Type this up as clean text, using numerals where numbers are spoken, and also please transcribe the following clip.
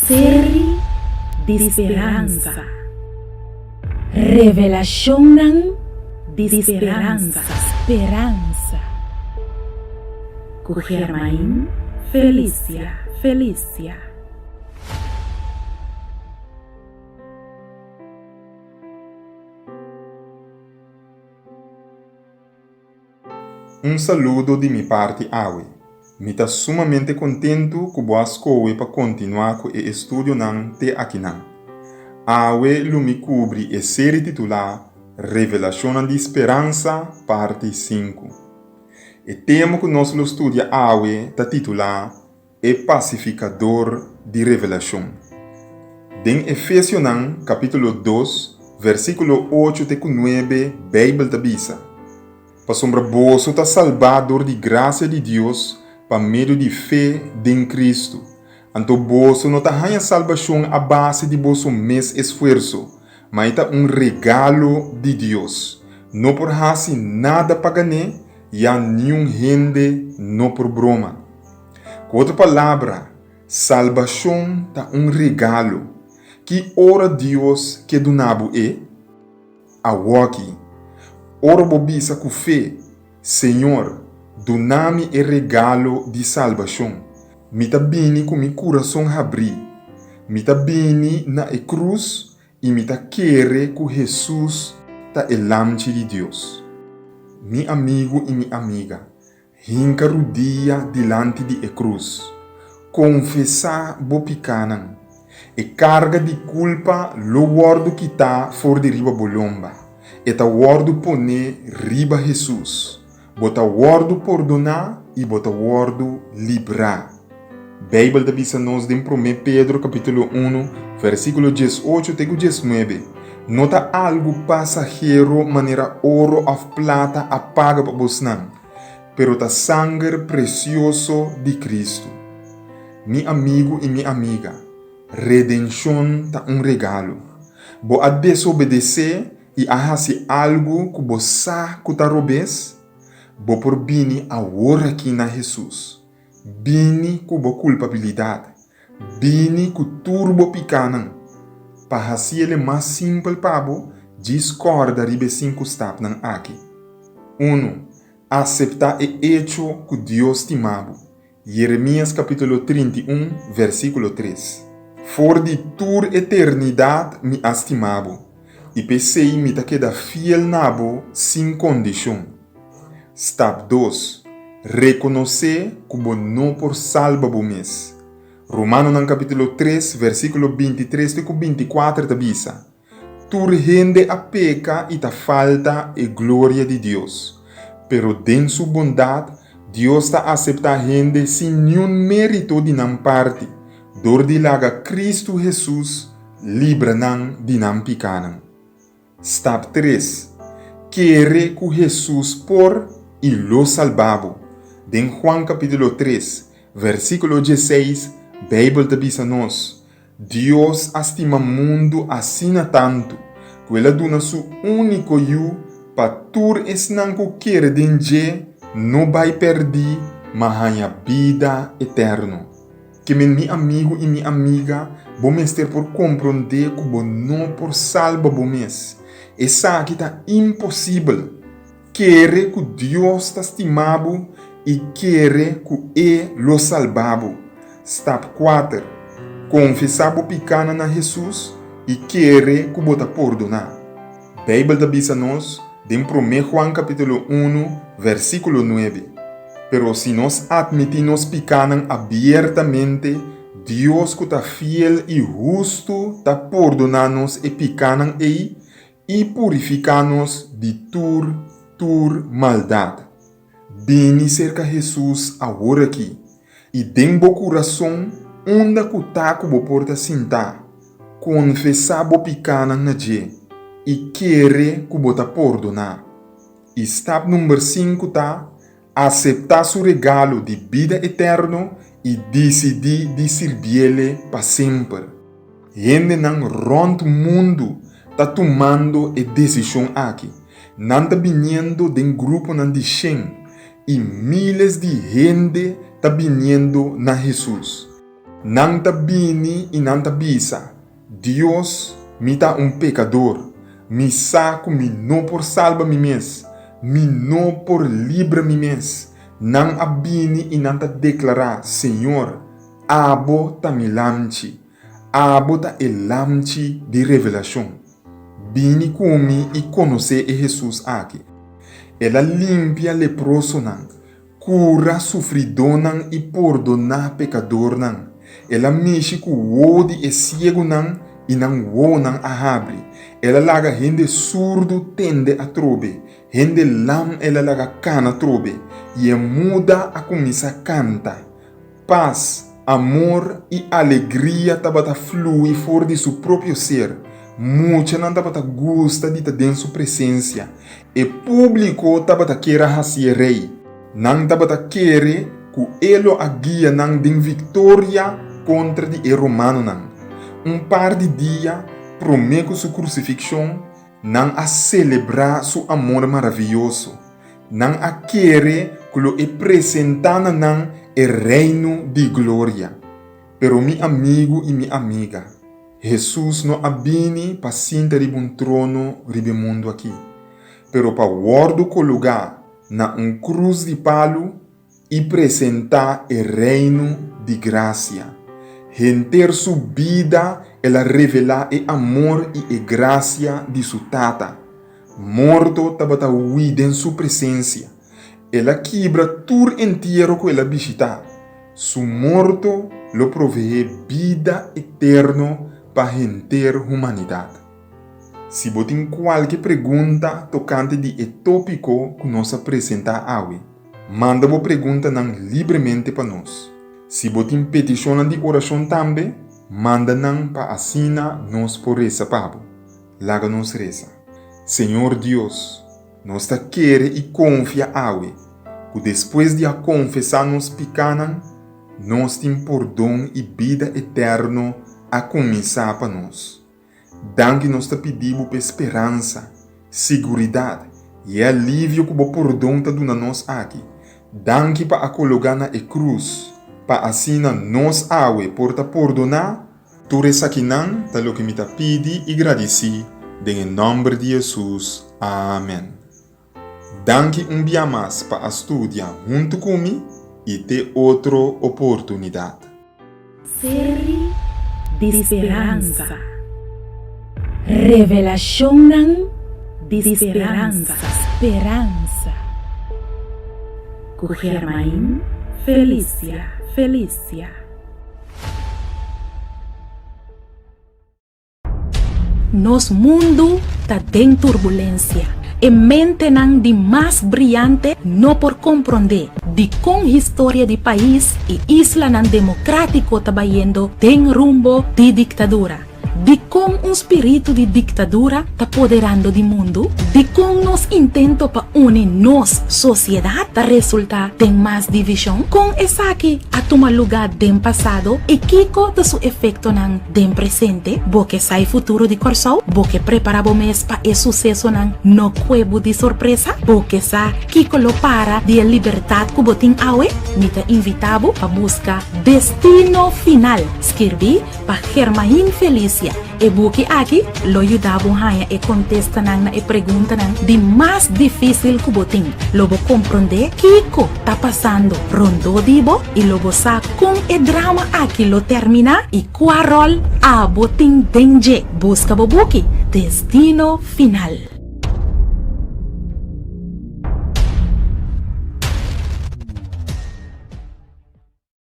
Seri di speransa. Revelashonnan di speransa. Speransa. Ku Germain Felicia Felicia. Un saludo di mi parti awe. Mi ta sumamente kontentu ku bo a skohe pa kontinuá ku e estudionan te akinan. Awe lo mi kubri e seri titulá Revelashonnan di Speransa, parti sinku. E tema ku nos lo studia awe ta titulá E Pasifikador di Revelashon. Den Efesionan kapítulo dos, versíkulo ocho te ku nuebe Beibel ta bisa, Pasobra boso ta salbá dor di grasia di Dios pa medio di fe den Kristu. Anto boso no ta haña salbashon a base di boso mes esfuerso, ma e ta un regalo di Dios. No por hasi nada pa gan'é, ya niun hende no por broma. Ku otro palabra, salbashon ta un regalo. Ki ora Dios ke duna bo e? Awoki. Ora bo bisa ku fe, Señor, duna mi e regalo di salbashon. Mi ta bini ku mi kurason habrí. Mi ta bini na e krus i mi ta kere ku Hesus ta e Lamchi di Dios. Mi amigu i mi amiga, Hinka rudia dilanti di e krus. Konfesá bo pikánan. E karga di kulpa lo wòrdu kitá for di riba bo lomba. E ta wòrdu poné riba Hesus. Bo ta wòrdu pordoná i bo ta wòrdu librá. Beibel ta bisa nos den Promé Pedro kapítulo unu, versíkulo diesocho te ku diesnuebe, No ta algu pasahero manera oro òf plata a paga pa bosnan, pero ta sanger presioso di Kristu. Mi amigu i mi amiga, redenshon ta un regalo. Bo a desobedesé i a hasi algu ku bo sa ku ta robes? Bo por bini aworakí na Hesus. Bini ku bo kulpabilidat. Bini ku tur bo pikánan. Pa hasiel e mas simpel pa bo, djis kòrda riba e sinku stapnan aki. Unu, Aseptá e echo ku Dios stima bo. Jeremias kapítulo 31, versíkulo tres. For di tur eternidat mi a stima bo, i p'esei mi ta keda fiel na bo sin kondishon. Stap dos, Rekonosé ku bo no por salba bo mes. Romanonan kapítulo tres, versíkulo bintitres te ku bintikuater ta bisa, Tur hende a peka i ta falta e gloria di Dios. Pero den su bondat, Dios ta aseptá hende sin niun mérito di nan parti, dor di laga Kristu Hesus libra nan di nan pikánan. Stap tres, Kere ku Hesus por i lo salba bo. Den Juan kapítulo tres, versíkulo dieseis, Beibel ta bisa nos, Dios a stima mundu asina tantu, ku el a duna su úniko Yu pa tur esnan ku kere den dje no bai pèrdí ma haña bida eterno. Ke men mi amigu i mi amiga, bo mester por komprondé ku bo no por salba bo mes. Esaki ta imposibel! Kere ku Dios ta stima bo i kere ku E lo salba bo. Stap kuater, Konfesá bo pikánan na Hesus i kere ku bo ta pordoná. Beibel ta bisa nos den Promé Juan kapítulo unu, versíkulo nuebe, Pero si nos atmití nos pikánan abiertamente, Dios ku ta fiel i hustu ta pordoná nos e pikánan ei I purifiká nos di tur, tur maldat. Bini serka Hesus awor aki, i den bo kurason unda ku ta ku bo por ta sintá, konfesá bo pikánan na dje, i kere ku bo ta pordoná. I stap number sinku ta, aseptá su regalo di bida eterno i disidí di sirbiele pa semper. Hendenan rònt mundu ta tumando e desishon aki. Nan ta biniendo den gruponan di shen, i míles di hende ta biniendo na Hesus. Nan ta bini i nan ta bisa, Dios, mi ta un pekador. Mi sa ku mi no por salba mi mes. Mi no por libra mi mes. Nan a bini i nan ta deklará, Señor, abo ta mi lamchi. Abo ta e Lamchi di Revelashon. Bini ku mi i konosé e Hesus aki. El a limpia leprosonan, kura sufridónan i pordoná pekadornan. El a mishi ku wowo di e siegunan i nan wowonan a habri. El a laga hende surdu tende atrobe, hende lam el a laga kana atrobe, i e muda a kuminsá kanta. Pas, amor i alegria tabata flui for di su propio ser. Muchanan tabata gusta di ta den su presensia. E públiko tabata kier a hasié rei. Nan tabata kere ku e lo a guia nan den viktoria kontra di e romanonan. Un par di dia promé ku su krusifikshon, nan a selebrá su amor maravioso. Nan a kere ku lo e presentá na nan e Reino di gloria. Pero mi amigu i mi amiga, Hesus no a bini pa sinta riba un trono riba e mundu akí, pero pa wòrdu kologá na un krus di palu i presentá e Reino di grasia. Henter su bida el a revelá e amor i e grasia di su Tata. Morto tabata hui den su presensia. El a kibra tur entiero ku el a bishitá. Su morto lo proveé bida eterno pa henter humanidat. Si bo tin kualke pregunta tokante di e tópiko ku nos a presentá awe, manda bo preguntanan libremente pa nos. Si bo tin petishonnan di orashon tambe, manda nan pa asina nos por resa pa bo. Laga nos resa. Señor Dios, nos ta kere i konfia awe ku despues di a konfesá nos pikánan, nos tin pordon i bida eterno a kuminsá pa nos. Danki nos ta pidi bo p'e speransa, siguridat i e alivio ku bo pordon ta duna nos aki. Danki pa a kologá na e krus, pa asina nos awe por ta pordoná. Tur esakinan ta loke mi ta pidi i gradisí den e nòmber di Hesus. Amèn. Danki un bia mas pa a studia huntu ku mi i te otro oportunidat. Seri di speransa. Revelashonnan di speransa. Speransa. Ku Germain Felicia. Felicia. Nos mundu ta den turbulensia. E mentenan di mas briante no por komprondé dikon historia di pais i islanan demokratiko ta bayendo den rumbo di diktadura. Dikon un spiritu di diktadura ta poderando di mundu? Dikon nos intento pa uni nos sosiedat ta resultá den mas divishon? Kon esaki a tuma lugá den pasado i kiko ta su efektonan den presente? Bo ke sa e futuro di Kòrsou? Bo ke prepará bo mes pa e susesonan no kue bo di sorpresa? Bo ke sa kiko lo para di e libertat ku bo tin awe? Mi ta invitá bo pa buska Destino Final, skirbí Pa Germain Felicia, e buki aki lo yuda bo haña e kontestanan na e preguntanan di mas difísil ku bo tin. Lo bo komprondé kiko ta pasando rondó di bo i lo bo sa kon e drama aki lo terminá i kua ròl abo tin den dje. Buska bo buki, Destino Final.